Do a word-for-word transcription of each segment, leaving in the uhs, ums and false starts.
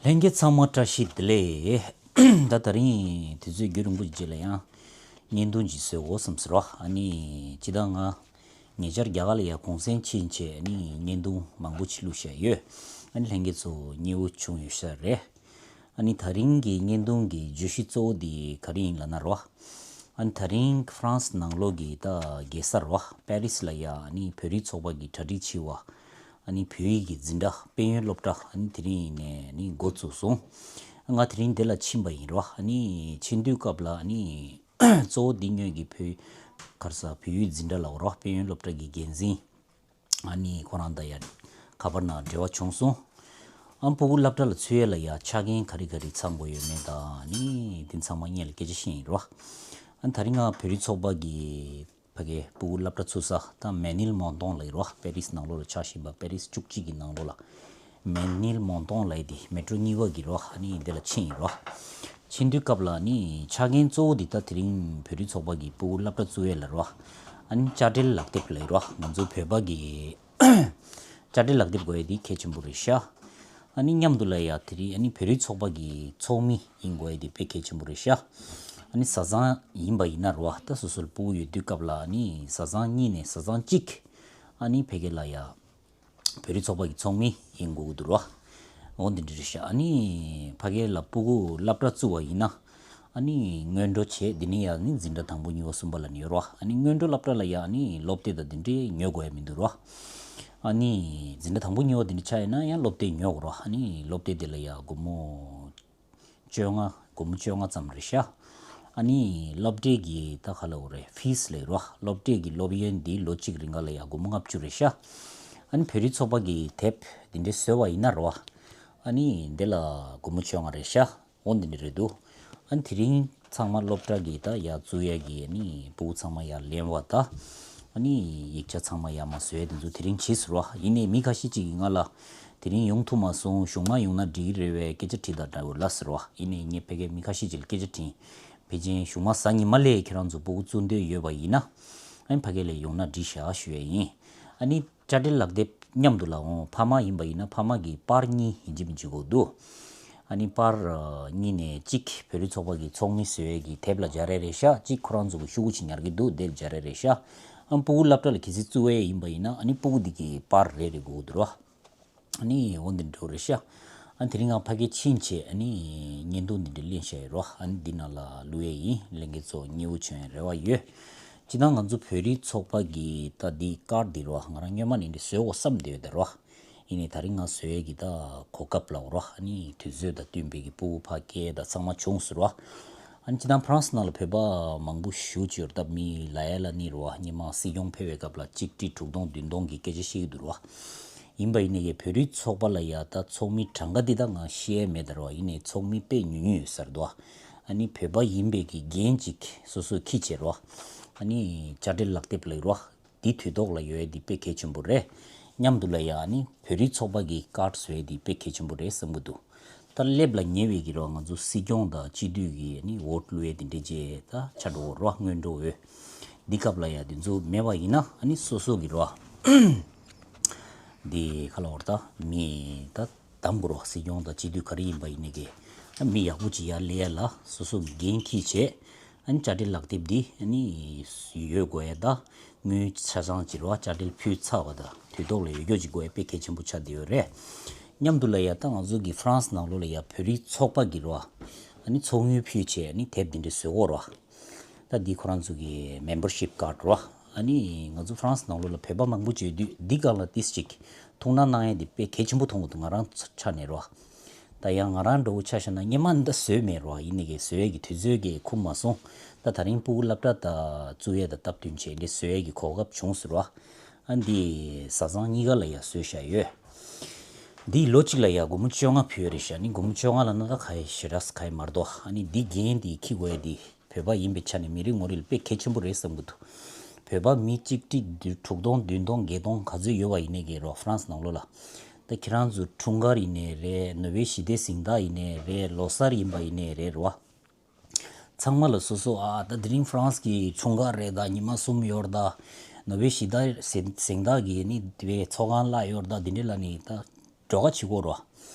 ལྷན་རྒྱས་ཚང་མ་བཀྲ་ཤིས་བདེ་ལེགས། ད་ད་རིང་དུས་ཚོད་རྒྱུན་རིང་པོ་ཞིག་རྗེས་ལ་ཡང་བརྙན་ཐུང་ཅིག་བཟོས་འོ་བསམ་ཟེར་བ། ཨ་ནི་ཅི་ད་ང་ཉེ་ཆར་རྒྱ་གར་ལ་ཡང་གུང་སེང་ཕྱིན་བྱས་ཨ་ནི་བརྙན་ཐུང་མང་པོ་ཅིག་བླུགས་བཞག་ཡོད། ཨ་ནི་ལྷན་རྒྱས་ཚོ་མཉེས་པོ་བྱུང་ཡོད་ཤག་རེད། ཨ་ནི་ད་རིང་གི་བརྙན་ཐུང་གི་བརྗོད་གཞི་གཙོ་བོ་དེ་ག་རེ་ཡིན་ལབ་ན་རོ། ཨ་ནི་ད་རིང་ཧྥ་རན་སི་ནང་ལོགས་ཀྱི་ད་རྒྱལ་ས་རོ་པེ་རིས་ལ་ཡ་ཨ་ནི་བོད་རིགས་ཚོགས་པ་གི་གྲ་སྒྲིག་བྱས་པ། ཨ་ནི་བོད་ཡིག་གི་འཛིན་གྲྭ་དཔལ་ཡོན་སློབ་གྲྭ་ཨ་ནི་དེ་རིང་ནས་ཨ་ནི་འགོ་བཙུགས་སོང་། ང་དེ་རིང་འདི་ལ་ཕྱིན་པ་ཡིན་རོ། ཨ་ནི་ཕྱིན་དུས་སྐབས་ལ་ཨ་ནི་གཙོ་བོ་འདི་སྔོན་གྱི་བོད་ག་རེ་ཟ་བོད་ཡིག་འཛིན་གྲྭ་ལ་འོ་རོ་དཔལ་ཡོན་སློབ་གྲྭ་གི་འགན་འཛིན། ཨ་ནི་ཁོ་རང་དང་ཡ་ཁ་པར་ནང་འབྲེལ་བ་བྱུང་སོང་། ཨ་ཕྲུ་གུ་སློབ་གྲྭ་ལ་ཚུད་ཡས་ལ་ཡ་ཆ་རྐྱེན་ག་རེ་ག་རེ་ཚང་དགོས་ཡོད་མེད་དང་ཨ་ནི་དེ་ཚང་མ་སྔོན་ལ་སྐད་ཆ་བཤད་ཡིན་རོ། ཨ་ད་རིང་ང་བོད་རིགས་ཚོགས་པ་གི་ཕ་གི་ཕྲུ་གུ་སློབ་གྲྭ་ཚུད་ས་ད་མེ་ནིལ་མོན་ཏོང་ལ་ཡིན་རོ། པེ་རིས་ནང་ལོགས་ལ་ཆགས་བཞིན་པ་པེ་རིས་བཅུ་གཅིག་གི་ནང་ལོགས་ལ། མེ་ནིལ་མོན་ཏོང་ལབ་ཡས་དེ་མེ་ཏྲོ་གཉིས་པ་གི་རོ། ཨ་ནི་འདི་ལ་ཕྱིན་ཡིན་རོ། ཕྱིན་དུས་སྐབས་ལ་ཨ་ནི་ཆ་རྐྱེན་གཙོ་བོ་འདི་ད་དེ་རིང་བོད་རིགས་ཚོགས་པ་གི་ཕྲུ་གུ་སློབ་གྲྭ་བཙུགས་ཡས་ལ་རོ། ཨ་ནི་དཔྱ་ཁྲལ་ལག་དེབ་ལབ་ཡས་རོ། ང་ཚོ་བོད་པ་གི་དཔྱ་ཁྲལ་ལག་དེབ་དགོས་ཡས་དེ་གལ་ཆེན་པོ་རེད་ཤག་ཨ་ནི་མཉམ་དུ་ལ་ཡ་དེ་རིང་ཨ་ནི་བོད་རིགས་ཚོགས་པ་གི་ཚོགས་མི་ཡིན་དགོས་ཡས་དེ་དཔེ་གལ་ཆེན་པོ་རེད་ཤག་ཨ་ནི་བཟའ་ཚང་ཡིན་པ་ཡིན་ན་རོ། ད་སོ་སོར་ཕྲུ་གུ་ཡོད་དུས་སྐབས་ལ་ཨ་ནི་བཟའ་ཚང་གཉིས་ནས་བཟའ་ཚང་གཅིག་ཨ་ནི་ཕ་གི་ལ་ཡ། བོད་རིགས་ཚོགས་པ་གི་ཚོགས་མི་ཡིན་དགོས་ཀྱི་འདུག་རོ། འོ་འདི་འདྲ་རེད་ཤག་ཨ་ནི་ཕ་གི་ལ་ཕྲུ་གུ་སློབ་གྲྭ་བཙུགས་པ་ཡིན་ན། ཨ་ནི་སྔོན་འགྲོ་བྱས་འདི་ནས་ཡ་ནི་འཛིན་གྲྭ་དང་པོ་གཉིས་པ་གསུམ་པ་ལ་ནི་ཡོད་རོ། ཨ་ནི་སྔོན་འགྲོ་སློབ་གྲྭ་ལ་ཡ་ཨ་ནི་སློབ་དེབ་དང་འདི་འདྲའི་ཉོ་དགོས་ཡ་མི་འདུག་རོ། ཨ་ནི་འཛིན་གྲྭ་དང་པོ་གཉིས་པ་འདི་འདྲ་ཆགས་ཡིན་ན་ཡང་སློབ་དེབ་ཉོ་དགོས་རོ། ཨ་ནི་སློབ་དེབ་དེ་ལ་ཡ་སྒོར་མོ་བཅོ་ལྔ། སྒོར་མོ་བཅོ་ལྔ་ཙམ་རེད་ཤག་ཨ་ནི་སློབ་གྲྭའི་གི་ད་ག་ལབ་དགོས་རེད། ཕིས་ལབ་རོ། སློབ་གྲྭའི་གི་སློབ་ཡོན་འདི་ལོ་གཅིག་རིང་ག་ལ་ཡ་སྒོར་མོ་ལྔ་བཅུ་རེད་ཤག་ཨ་ནི་བོད་རིགས་ཚོགས་པ་གི་དེབ་འདི་འདྲའི་བཟོས་པ་ཡིན་ན་རོ། ཨ་ནི་འདི་ལ་སྒོར་མོ་བཅོ་ལྔ་རེད་ཤག་འོ་འདི་འདྲ་རེད་འདུག་ཨ་ནི་དེ་རིང་ཚང་མ་སློབ་གྲྭ་གི་ད་ཡར་བཙུགས་ཡས་གི་ཨ་ནི་ཕྲུ་གུ་ཚང་མ་ཡར་ལེན་པ་ད། ཨ་ནི་ཡིག་ཆ་ཚང་མ་ཡར་མར་བཟོ་ཡས་དེ་ཚོ་དེ་རིང་བྱས་ཟེར་བ། ཡིན་ནའི་མི་ཁ་ཤས་ཅིག་གིས་ང་ལ་དེ་རིང་ཡོང་ཐུབ་མ་སོང་། གཞུག་མ་ཡོང་ན་འགྲིག་གི་རེད་པས་སྐད་ཆ་དྲིས་དང་འདྲ་བོ་ལབ་ཟེར་བ། ཡིན་ནའི་ངས་ཕ་གིར་མི་ཁ་ཤས་ཅིག་ལ་སྐད་ཆ་དྲིས། ཕལ་ཆེར་གཞུག་མ་གཟའ་ཉི་མ་ལ་ཁྱེད་རང་ཚོ་ཕྲུ་གུ་བཙུགས་འདོད་ཡོད་པ་ཡིན་ན། ཨ་ནི་ཕ་གི་ལ་ཡོང་ན་འགྲིག་ཤག་ཞུ་ཡས་ཡིན། ཨ་ནི་དཔྱ་ཁྲལ་ལག་དེབ་མཉམ་དུ་ལ་འོང་། ཕ་མ་ཡིན་པ་ཡིན་ན་ཕ་མ་གི་པར་གཉིས་ཡིན་གཅིག་མིན་གཅིག་དགོས་འདུག་ཨ་ནི་པར་ཨ་གཉིས་ནས་གཅིག་བོད་རིགས་ཚོགས་པ་གི་ཚོགས་མི་བཟོ་ཡས་ཀྱི་དེབ་ལ་སྦྱར་ཡས་རེད་ཤག་གཅིག་ཁོ་རང་ཚོ་གི་ཤོག་གུ་ཅིག་ཉར་གྱི་འདུག་དེབ་སྦྱར་ཡས་རེད་ཤག་ཨ་ཕྲུ་གུ་སློབ་གྲྭ་ལ་གལ་སྲིད་བཙུགས་ཡས་ཡིན་པ་ཡིན་ན་ཨ་ནི་ཕྲུ་གུ་འདི་གི་པར་རེ་རེ་དགོས་འདུག་རོ། ཨ་ནི་འོ་འདི་འདྲ་རེད་ཤག་ཨ་དེ་རིང་ང་ཕ་གི་ཕྱིན་བྱས་ཨ་ནི་བརྙན་ཐུང་འདི་འདྲ་ལེན་བཞག་ཡོད་རོ། ཨ་ནི་འདི་ནང་ལ་བླུག་ཡས་ཡིན། ལྷན་རྒྱས་ཚོ་མཉེས་པོ་བྱུང་ཡས་རེ་བ་ཡོད། སྤྱིར་བཏང་ང་ཚོ་བོད་རིགས་ཚོགས་པ་གི་ད་འདི་ཀར་འདི་རོ། ང་རང་སྔོན་མ་ནས་འདི་བཟོ་དགོས་བསམ་བསྡད་ཡོད་ད་རོ། ཡིན་ནའི་ད་རིང་ང་བཟོ་ཡས་ཀྱི་ད་གོ་སྐབས་ལབ་རོ། ཨ་ནི་དུས་ཚོད་དང་བསྟུན་པའི་གི་ཕྲུ་གུ་ཕ་སྐད་དང་ཚང་མ་བྱུང་ཟེར་བ། ཨ་ནི་སྤྱིར་བཏང་ཧྥ་རན་སི་ནང་ལ་བོད་པ་མང་པོ་བཞུགས་ཀྱི་ཡོད་རེད། ད་མི་ལབ་ཡས་ལ་ནི་རོ། སྔོན་མ་སྲིད་སྐྱོང་ཕེབས་པའི་སྐབས་ལ་གཅིག་ཁྲི་དྲུག་སྟོང་བདུན་སྟོང་གི་སྐད་ཆ་བཤད་ཀྱི་འདུག་རོ། ཡིན་པ་ཡིན་ནའི་གི་བོད་རིགས་ཚོགས་པ་ལ་ཡ་ད་ཚོགས་མི་གྲངས་ཀ་འདི་ད་ང་ཤེས་ཡས་མེད་ད་རོ། ཡིན་ནའི་ཚོགས་མི་དཔེ་ཉུང་ཉུང་ཡོད་ས་རེད་དོ། ཨ་ནི་བོད་པ་ཡིན་པའི་གི་འགན་ཅིག་སོ་སོས་འཁྱེར་བྱས་རོ། ཨ་ནི་དཔྱ་ཁྲལ་ལག་དེབ་ལབ་རོ། འདི་དུས་ཐོག་ལ་ཡོད་ཡས་འདི་དཔེ་གལ་ཆེན་པོ་རེད། མཉམ་དུ་ལ་ཡ་ནི་བོད་རིགས་ཚོགས་པ་གི་ཀར་བཟོ་ཡས་འདི་དཔེ་གལ་ཆེན་པོ་རེད་བསམ་གྱི་འདུག་ད་སླེབས་ལ་ཉེ་བའི་གི་རོ། ང་ཚོ་སྲིད་སྐྱོང་དང་སྤྱི་འཐུས་ཀྱི་ནི་འོ་བླུག་ཡས་འདི་འདྲ་བྱས་ད་ཆ་འགྲོ་རོ། སྔོན་འགྲོ་འོས། འདི་སྐབས་ལ་ཡ་འདི་ཚོ་མེད་པ་ཡིན་ན་ཨ་ནི་སོ་སོ་གི་རོ། འདི་ཁ་ལ་འོར་ད་མི་ད་གདམ་དགོས་རོ། སྲིད་སྐྱོང་དང་སྤྱི་འཐུས་ག་རེ་ཡིན་པ་ཡིན་ནའི་གི་ཨ་མི་ཡག་པོ་ཅིག་ཡར་སླེབས་ཡས་ལ་སོ་སོ་གི་འགན་འཁྱེར་བྱས། ཨ་ནི་དཔྱ་ཁྲལ་ལག་དེབ་འདི་ཨ་ནི་ཡོད་དགོས་ཡས་དང་། དངུལ་ཆ་ཚང་ཅིག་རོ། དཔྱ་ཁྲལ་ཕུལ་ཚར་བ་དང་དུས་ཐོག་ལ་ཡོད་རྒྱུ་ཅིག་དགོས་ཡས་དཔེ་གལ་ཆེན་པོ་ཆགས་བསྡད་ཡོད་རེད། མཉམ་དུ་ལ་ཡ་ད་ང་ཚོ་གི་ཧྥ་རན་སི་ནང་ལོགས་ལ་ཡ་བོད་རིགས་ཚོགས་པ་གི་རོ། ཨ་ནི་ཚོགས་དངུལ་ཕུལ་བྱས་ཨ་ནི་དེབ་འདི་འདྲ་བཟོ་གོ་རོ། ད་འདི་ཁོ་རང་ཚོ་གི་མེམ་བར་ཤིབ་ཀར་རོ། ཨ་ནི་ང་ཚོ་ཧྥ་རན་སི་ནང་ལོགས་ལ་བོད་པ་མང་པོ་ཅིག་ཡོད་དུས་འདི་སྒང་ལ་ཏིས་ཅིག་ཐུགས་སྣང་གནང་ཡས་འདི་དཔེ་གལ་ཆེན་པོ་མཐོང་གི་འདུག་ང་རང་ཆ་ནས་རོ། ད་ཡང་ང་རང་འདྲ་བོ་ཆ་བཞག་ན་སྔོན་མ་འདི་བཟོས་མེད་རོ། ཡིན་ནའི་གི་བཟོ་ཡས་ཀྱི་དུས་ཚོད་ཀྱིས་ཁུམ་མ་སོང་། ད་ད་རིང་ཕྲུ་གུ་སློབ་གྲྭ་ད་བཙུགས་ཡས་དང་སྟབས་བསྟུན་བྱས་འདི་བཟོ་ཡས་ཀྱི་གོ་སྐབས་བྱུང་ཟེར་བ། ཨ་འདི་བཟའ་ཚང་གཉིས་ཀ་ལ་ཡ་བཟོས་བཞག་ཡོད། འདི་ལོ་གཅིག་ལ་ཡ་སྒོར་མོ་བཅོ་ལྔ་ཕུལ་ཡོད་རེད་ཤག་ཨ་ནི་སྒོར་མོ་བཅོ་ལྔ་ལབ་ན་ད་ག་ཡེ་ཞེ་དྲག་ག་ཡེ་མ་རེད་དོ། ཨ་ནི་འདི་འགན་འདི་འཁྱེར་དགོས་ཡས་འདི་བོད་པ་ཡིན་པའི་ཆ་ནས་མི་རེ་ངོ་རེ་ལ་དཔེ་གལ་ཆེན་པོ་རེད་བསམ་གྱི་འདུག་བོད་པ་མི་གཅིག་ཁྲི་དྲུག་སྟོང་བདུན་སྟོང་བརྒྱད་སྟོང་ག་ཚོད་ཡོད་པ་ཡིན་ནའི་གི་རོ། ཧྥ་རན་སི་ནང་ལོགས་ལ། ད་ཁྱེད་རང་ཚོ་འཁྲུངས་སྐར་ཡིན་ནའི་རེད། ནོ་བེལ་ཞི་བདེའི་གཟེངས་རྟགས་ཡིན་ནའི་རེད། ལོ་གསར་ཡིན་པ་ཡིན་ནའི་རེད་རོ། ཚང་མ་ལ་སོ་སོ་ཨ་ད་དེ་རིང་ཧྥ་རན་སི་གི་འཁྲུངས་སྐར་རེད་ད། ཉི་མ་གསུམ་ཡོད་རེད་ད། ནོ་བེལ་ཞི་བདེ་གཟེངས་གཟེངས་རྟགས་ཀྱི་ནི་དེ་བའི་ཚོགས་ཁང་གླ་ཡོད་རེད་ད། དེ་འདྲ་ལ་ནི་ད་སྒྲོལ་དཀར་བྱེད་དགོས་རོ།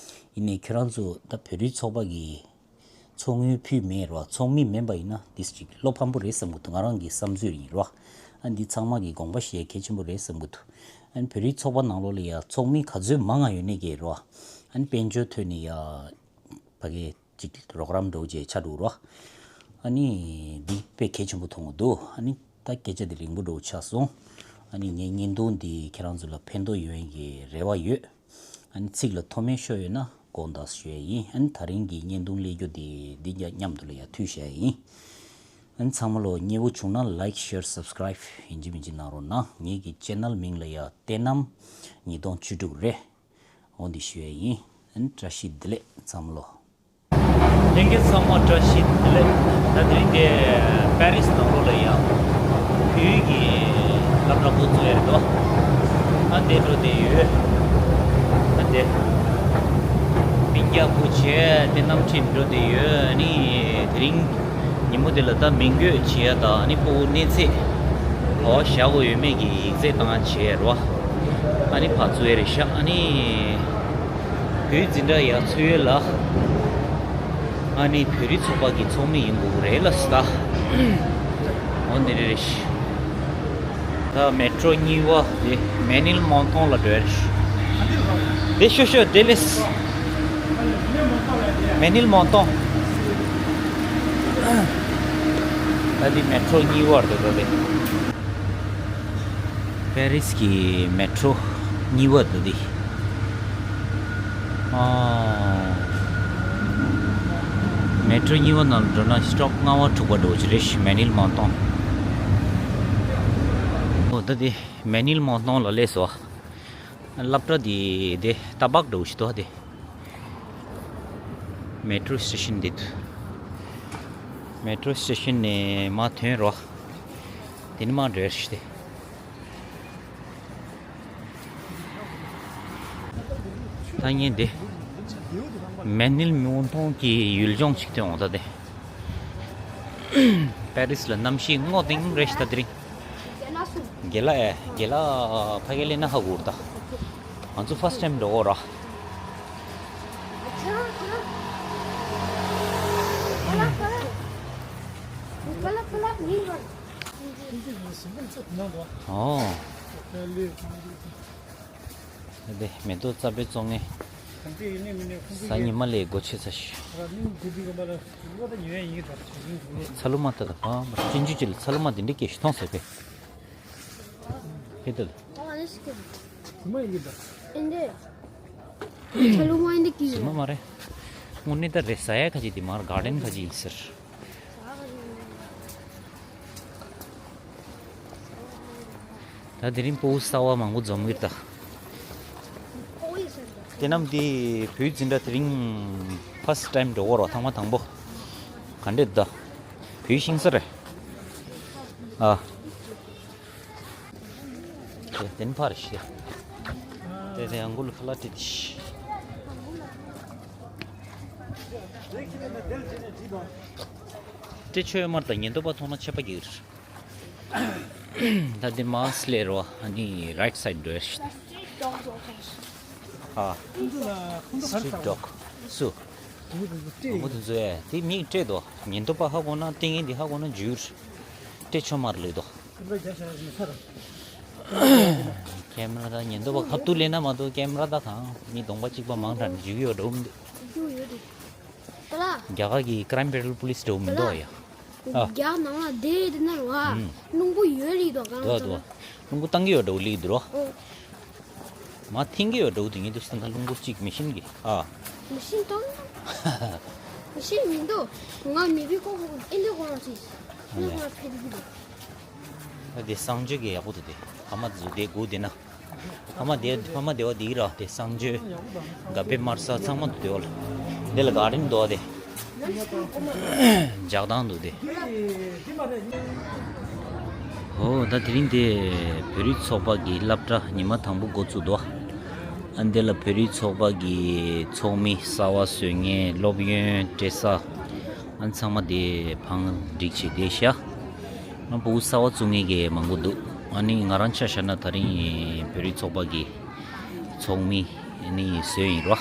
ཡིན་ནའི་ཁྱོད་རང་ཚོ་ད་བོད་རིགས་ཚོགས་པ་གི་ཚོགས་དངུལ་ཕུལ་མེད་རོ། ཚོགས་མི་མིན་པ་ཡིན་ན་འདི་ཅིག་བློ་ཕམ་པོ་རེད་བསམ་གི་འདུག་ང་རང་གི་བསམ་ཚུལ་ཡིན་རོ། ཨ་འདི་ཚང་མ་གི་དགོངས་པ་བཞེས་གལ་ཆེན་པོ་རེད་བསམ་གི་འདུག་ཨ་ནི་བོད་རིགས་ཚོགས་པ་ནང་ལོགས་ལ་ཡ་ཚོགས་མི་ག་ཚོད་མང་ང་ཡོད་ནས་གི་རོ། ཨ་ནི་དཔལ་འབྱོར་ཐོག་ནས་ཡ་ཕ་གི་ཅིག་རོགས་རམ་འགྲོ་བྱས་ཆ་འགྲོ་རོ། ཨ་ནི་འདི་དཔེ་གལ་ཆེན་པོ་མཐོང་གི་འདུག་ཨ་ནི་ད་སྐད་ཆ་འདི་རིང་པོ་འགྲོ་ཆགས་སོང་། ཨ་ནི་ངའི་བརྙན་ཐུང་འདི་ཁྱེད་རང་ཚོ་ལ་ཕན་ཐོགས་ཡོང་གི་རེ་བ་ཡོད། ཨ་ནི་ཚིག་ལ་མཐོ་དམན་ཤོར་ཡོད་ན་དགོངས་དག་ཞུ་ཡ་ཡིན། ཨ་ནི་ད་རིང་གི་བརྙན་ཐུང་སླེབས་རྒྱུ་འདི་འདི་མཉམ་དུ་ལ་ཡ་མཐུད་བྱ་ཡ་ཡིན། ཨ་ནི་ཚང་མ་ལོ་མཉེས་པོ་བྱུང་ན་like share subscribe ཡིན་གཅིག་མིན་གཅིག་གནང་རོགས་གནང་། ངེད་ཀྱི་channel མིང་ལ་ཡ་བསྟན་རྣམ་ཉིས་སྟོང་བཅུ་དྲུག་རེད། འོ་འདི་ཞུ་ཡ་ཡིན། ཨ་ནི་བཀྲ་ཤིས་བདེ་ལེགས་ཚང་མ་ལོ། ལྷན་རྒྱས་ཚང་མ་བཀྲ་ཤིས་བདེ་ལེགས། ད་དེ་རིང་དེ་པེ་རིས་ནང་ལོགས་ལ་ཡང་བོད་ཀྱི་སློབ་གྲྭ་འགོ་བཙུགས་ཡ་རེད་དོ། ཨ་དེ་འགྲོ་དེ་ཡོད། ཨ་དེ་སྤུན་ཀྱག་བུ་བྱས་དེ་རྣམ་འཕྲིན་འགྲོ་དེ་ཡོད། ཨ་ནི་དེ་རིང་ཉིན་མོ་དེ་ལ་ད་མིང་འགོད་བྱེད་ཡ་དང་ཨ་ནི་སྤོ་བོ་གནས་ཚད་ག་པར་བཞག་དགོས་ཡོད་མེད་ཀྱི་ཡིག་ཚད་བཏང་བྱས་རོ། ཨ་ནི་ཕར་ཚུར་ཡ་རེད་ཤག་ཨ་ནི། བོད་འཛིན་གྲྭ་ཡར་ཚུད་ཡོད་ལ། ཨ་ནི་བོད་རིགས་ཚོགས་པ་གི་ཚོགས་མི་ཡིན་དགོས་རེད་ལ་ས། འོ་འདི་རེད། ད་མེ་ཊྲོ་གཉིས་པ་དེ་མེ་ནིལ་མོན་ཐོང་ལ་འགྲོ་ཡ་རེད། དེ་ཤོ་ཤོ་དེ་ལས། མེ་ནིལ་མོན་ཐོང་། ད་འདི་མེ་ཊྲོ་གཉིས་པ་རེད་ད་དེ། པེ་རིས་ཀྱི་མེ་ཊྲོ་གཉིས་པ་འདི་དེ། ཨ། མེ་ཊྲོ་གཉིས་པ་ནང་འགྲོ་ན་སི་ཊོབ་ལྔ་པ་དྲུག་པ་འགྲོ་གི་རེད། མེ་ནིལ་མོན་ཐོང་། ཨོ་ད་དེ་མེ་ནིལ་མོན་ཐོང་ལ་སླེབས་སོང་། སློབ་གྲྭ་དེ་དེ་ཏ་པག་འགྲོ་གི་འདུག་དེ། མེ་ཊྲོ་སི་ཊེ་ཤན་འདི་འདུག་མེ་ཊྲོ་སི་ཊེ་ཤན་ནས་མར་ཐོན་རོགས། དེ་ནས་མར་འགྲོ་ཡ་རེད་དེ། ད་ངས་འདི་མེ་ནིལ་མོན་ཐོང་གི་ཡུལ་ལྗོངས་ཅིག་སྟོན་འོང་ད་དེ། པེ་རིས་ལ་གནམ་གཤིས་སྔོ་ཐིང་རེད་ཤག་ད་དེ་རིང་། རྒན་ལགས་ཨེ། རྒན་ལགས་ཕ་གི་ལས་ན་ཧ་གོ་ར་ད། ང་ཚོ་first time འགྲོ་གོ་ར། ཨོ། དེ་མེ་ཏོག་རྩ་བའི་བཙོང་ངེ། གཟའ་ཉི་མ་ལས་སྒོ་ཕྱེ་ཚར་ཤག་ཚ་ལུ་མ་ལྟ་ད་ཕ་མ་སྤྱོད་འཇུག་ཅིག་ལ་ཚ་ལུ་མ་དེ་འདྲ་སྐད་ཞིག་མཐོང་ཟེར་པས། ཧེ་ད། ཨ་ནི་སྐད། ཨིན་དེ། ཚ་ལུ་མ་ཨིན་དེ་སྐད། ཟི་མ་མ་རེད། དངོས་གནས་ད་རེད། ཟ་ཡ་ཁ་ཅིག་དེ་མར་གར་ཌེན་ཁ་ཅིག་ཡིན་ཟེར། ད་དེ་རིང་སྤོ་བོ་གསར་པ་མང་པོ་འཛོམས་ཀྱི་རེད་ད། དེ་རྣམས་དེ་བོད་འཛིན་གྲྭ་དེ་རིང་first time འགྲོ་གོ་ར། ཐེངས་མ་དང་པོ། ག་འདྲས་ད། བོད་ཤིང་ས་རེད། ཨ། དེ་དེན་ཕར་ཤི། དེ་དེ་ཨང་གུལ་ཁ་ལ་ཏི་ཏི་ཤི། ཏི་ཆོས་མར་དང་ཉེན་རྟོག་པ་མཐོང་ན་ཆད་པ་འགྱུར། ད་དེ་མ་སླེབས་རོ། ཨ་ནི་right side འགྲོ་ཡ་ཤི། ཨ། Street dog སུ། མོ་དེ་ཚོ་ཨེ་དེ་མིག་སྤྲད་དོ། ཉེན་རྟོག་པ་ཧ་གོ་ན་ཏིང་ངེ་འདི་ཧ་གོ་ན་འཇུར། སྤྲད་ཆོག་མར་ལོས་དོ། ཀེམ་ར་ད་ཉེན་རྟོག་པ་ཁ་ཐུག་ལེན་ན་མ་གཏོགས་ཀེམ་ར་ད་གང་མི་གདོང་པ་གཅིག་པ་མང་དྲགས་ནས་འཇུག་ཡོད་འགྲོ་མི་འདུག་རྒྱ་གར་གྱི་Crime Patrol Police འགྲོ་མི་འདུག་ཡ། ཨ། རྒྱ་ནང་ལ་བསྡད་དེ་ན་ར་བ། ཨུམ། རླུང་བུ་ཡོད་ལི་དོ་གང་དོ་དོ། རླུང་བུ་བཏང་གི་ཡོད་འགྲོ་ལི་འདུག་རོ། ཨོ། མ་ཐིང་གི་ཡོད་འགྲོ་དེ་ངེད་དུ་སྟན་ད་རླུང་བུ་གཅིག་མི་ཤིན་གི་ཨ། མི་ཤིན་ཏོ། མི་ཤིན་མི་འདུག་ང་མི་བི་ཀོ་ཧོ་ཨེ་འདི་ཁོ་རང་ཅི། ཨེ་འདི་ཁོ་རང་ཕེ་དི་གི་འདུག་ཨ་དེ་གསང་སྤྱོད་ཀྱི་ཡག་པོ་འདུག་དེ་ཕ་མ་དེ་ཚོ་དེ་སྒུག་དེ་ན། ཕ་མ་དེ་ཕ་མ་དེ་བ་དེ་གི་ར་དེ་གསང་སྤྱོད། ག་པེ་མར་ས་ཚང་མ་འདུག་དེ་བ་ལ། དེ་ལ་ག་རིམ་འདུག་དེ། འཇག་དང་འདུག་དེ། ཨོ་ད་དེ་རིང་དེ་བོད་རིགས་ཚོགས་པ་གི་སློབ་གྲྭ་ཉི་མ་དང་པོ་འགོ་བཙུགས་འདུག་ཨ་འདི་ལ་བོད་རིགས་ཚོགས་པ་གི་ཚོགས་མི་གསར་པ་བཟོ་མཁན་སློབ་ཡོན་སྤྲད་ས། ཨ་ཚང་མ་དེ་བང་སྒྲིག་བྱས་བསྡད་ཤག་ང་ཕྲུ་གུ་གསར་པ་བཙུགས་མཁན་གི་མང་པོ་འདུག་ཨ་ནི་ང་རང་ཆ་བཞག་ན་ད་རིང་བོད་རིགས་ཚོགས་པ་གི་ཚོགས་མི་ཨ་ནི་བཟོས་ཡིན་རོ།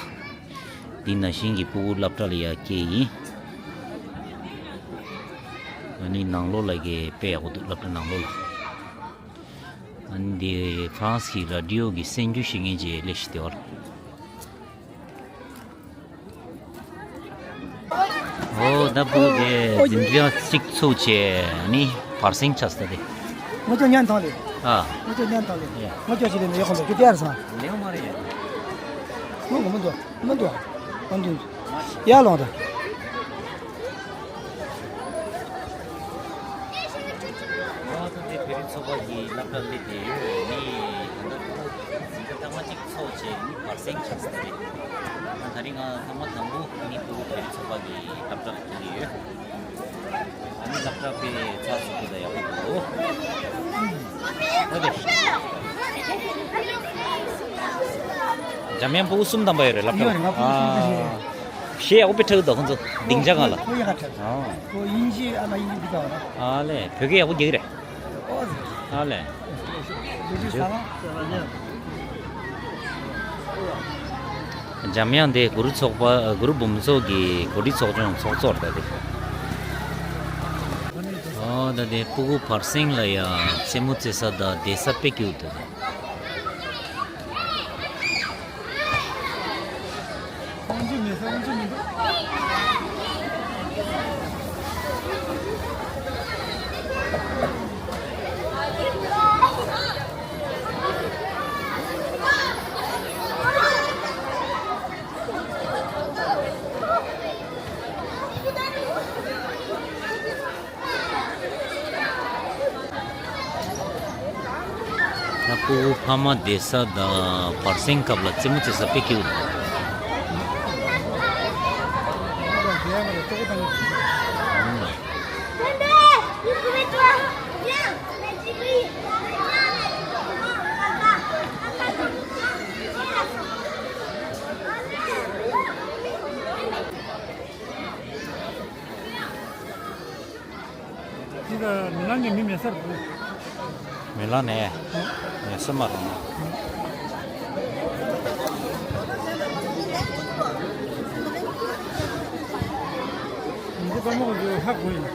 འདི་ནང་བཞིན་གྱི་ཕྲུ་གུ་སློབ་གྲྭ་ལ་ཡར་སྐྱེལ་ཡིན། ཨ་ནི་ནང་ལོགས་ལ་གི་དཔེ་ཡག་པོ་འདུག་སློབ་གྲྭ་ནང་ལོགས་ལ། ཨ་ནི་འདི་ཧྥ་རན་སི་གི་ར་ཌི་ཡོ་གི་གསན་རྒྱུ་ཞིག་ངེས་ཀྱི་ལས་ཤིག་དེ་བར། ཨོ་ད་ཕྲུ་གུ་དེ་འཛིན་གྲྭ་གཅིག་ཚུགས་བྱས་ནི་བར་གསེང་ཆགས་ས་དེ། ང་ཚོ་ཉན་ཐང་ལས། ཨ། ང་ཚོ་ཉན་ཐང་ལས། ཡ། ང་ཚོ་ཞིག་ལས་ནས་ཡག་པོ་འདུག་ཅི་ལྟར་སོང་། ལེགས་མ་རེད། ང་ངོ་མ་འདུག་མ་འདུག་མ་འདུག་ཡར་ལོངས་དང་། ཨ་ད་དེ་བོད་རིགས་ཚོགས་པ་གི་སློབ་གྲྭ་སླེབས་བསྡད་ཡོད། ནི་ད་ལྟ་ཕྲུ་གུ་འཛིན་གྲྭ་ཐེངས་མ་གཅིག་ཚུགས་བྱས་ནི་བར་གསེང་ཆགས་ས་རེད། ད་དེ་རིང་ང་ཐེངས་མ་དང་པོ་ནི་ཕྲུ་གུ་བོད་རིགས་ཚོགས་པ་གི་སློབ་གྲྭ་ལ་ཁྲིད་ཀྱི་ཡོད། ཨ་ནི་སློབ་གྲྭ་དཔེ་ཚགས་ཚུད་པོ་དང་ཡག་པོ་འདུག་ཨོ་དེ། འཇམ་དབྱངས་ཕྲུ་གུ་གསུམ་ཐམ་པ་ཡོད་རེད་སློབ་གྲྭ་ལ། ཡོད་རེད། ང་ཕྲུ་གུ་གསུམ་ཨ། ཐམ་པ་ཡོད་རེད། གཞས་ཡག་པོ་དཔེ་འཁྲབ་འདུག་ཁོང་ཚོ་སྡིངས་ཆ་སྒང་ལ། ཁོ་ཡག་འཁྲབ། ཨོ། ཁོ་དབྱིན་ཇི་ཨ་མ་དབྱིན་ཇི་འདི་ག་བ་ར། ཨ་ལས་བོད་སྐད་ཡག་པོ་རྒྱག་གི་རེད། ཨོ་ཟེར། ཨ་ལས། ལོ་རྒྱུས་ས་ལ། འཇམ་དབྱངས་དེ་གུ་རུ་ཚོགས་པ་གུ་རུ་འབུམ་ཚོགས་ཀྱི་གོ་སྒྲིག་ཚོགས་ཆུང་ཚོགས་གཙོ་རེད་དེ། ཨོ་ད་དེ་ཕྲུ་གུ་བར་གསེང་ལ་ཡ་རྩེད་མོ་རྩེ་ས་དང་བསྡད་ས་དཔེ་སྐྱིད་པོ་འདུག་ད་ཕྲུ་གུ་ཕ་མ་བསྡད་ས་དང་བར་གསེང་སྐབས་ལ་རྩེད་མོ་རྩེ་ས་དཔེ་སྐྱིད་པོ་འདུག་འདི་ལ་མི་ལང་གི་མི་མེད་སར་འདུག་མི་ལང་ནས་མེད་ས་མ་རེད། འདི་ཀ་མོ་གི་ཧ་གོ་ཡིན།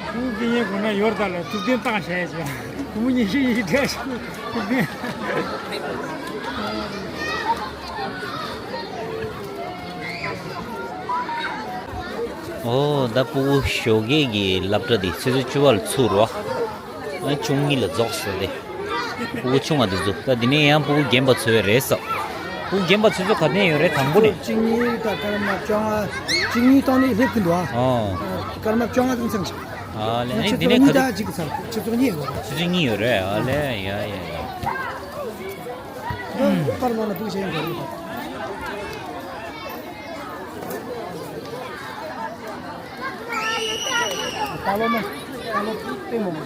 ཁུ་གི་ཡིན་གོ་ན་ཡོར་ད་ལ་ཐུག་དོན་བཏང་བྱས་ཀྱི་ཁུ་མོ་ཉི་ཤུ་ཡི་འདྲ་ཞིག་ཐུག་དོན། ཨོ་ད་ཕྲུ་གུ་ཞོགས་ཀས་ཀྱི་སློབ་གྲྭ་འདི་ཆུ་ཚོད་བཅུ་པ་ལ་ཚུགས་རོགས། ཨ་ཆུང་གཉིས་ལ་རྫོགས་ཟེར་ཏེ། ཕྲུ་གུ་ཆུང་བ་འདི་ཚོ་ད་འདི་ནས་ཡང་ཕྲུ་གུ་རྒན་པ་ཚོ་ཡོད་རེད་ཟེར། ཕྲུ་གུ་རྒན་པ་ཚོ་ཚོ་ག་ནས་ཡོད་རེད་དང་པོ་ནས། གཅིག་གཉིས་ད་སྐར་མ་བཅོ་ལྔ། གཅིག་གཉིས་བཏང་ནས་སླེབས་ཀྱི་འདུག་ཨ། ཨོ། སྐར་མ་བཅོ་ལྔ་ཙམ་ཙམ་ཞིག་ཨ་ལས་ཨ་ནི་འདི་ནས་ག་ཚོད། ཆུ་ཚོད་གཉིས་ཡོད་རེད། ཆུ་ཚོད་གཉིས་ཡོད་རེད། ཨ་ལས་ཡ་ཡ་ཡ། ཨ་ནི་པར་ནང་ལ་འདུག་བྱས་ཡོད་རེད། ད་ལོ་མ། ད་ལོ་ལྟད་མོ་མ།